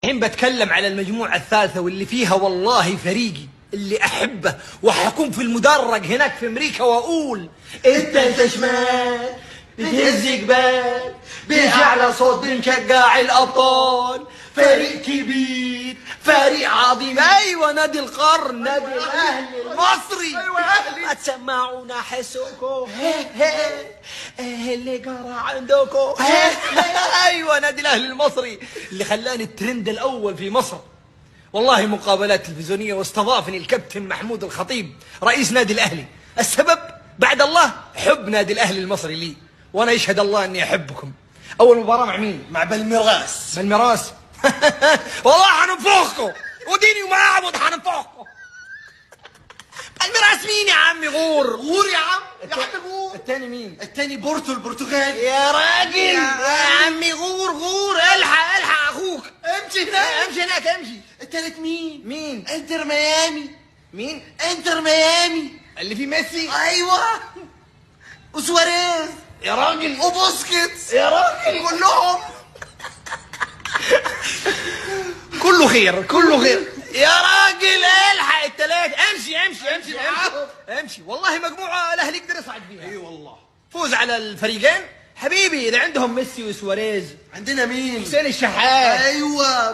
الحين بتكلم على المجموعة الثالثة واللي فيها والله فريقي اللي أحبه، وحكون في المدرج هناك في أمريكا وأقول التالتة شمال بتهز جبال، بأعلى صوت بنشجع الأبطال، فريق كبير فريق عظيم، أيوة نادي القرن، نادي الأهلي المصري. أيوة أهلي. ما تسمعونا حسكو، ايه اللي جرى عندكو؟ ايوه نادي الاهلي المصري اللي خلاني الترند الاول في مصر. والله مقابلات تلفزيونية واستضافني الكابتن محمود الخطيب رئيس نادي الاهلي. السبب بعد الله حب نادي الاهلي المصري لي، وانا يشهد الله اني احبكم. اول مباراة مع مين؟ مع بالميراس. بالميراس. والله حننفخكم وديني وما اعبد حننفخكم. بالميراس مين يا عمي؟ غور غور يا عم، يا عم غور. التاني مين؟ التاني بورتو البرتغالي. يا راجل يا عمي غور غور، الحق الحق اخوك، امشي هناك امشي هناك امشي. التالت مين؟ مين؟ انتر ميامي. مين؟ انتر ميامي اللي فيه ميسي. ايوه، وسواريز يا راجل، وبوسكيتس يا راجل، كلهم. كله خير كله خير يا راجل. الحق التلاتة، امشي امشي امشي امشي امشي. والله مجموعة الاهلي يقدر يصعد فيها. اي والله. فوز على الفريقين حبيبي، اذا عندهم ميسي وسواريز عندنا مين؟ حسين الشحات. ايوه.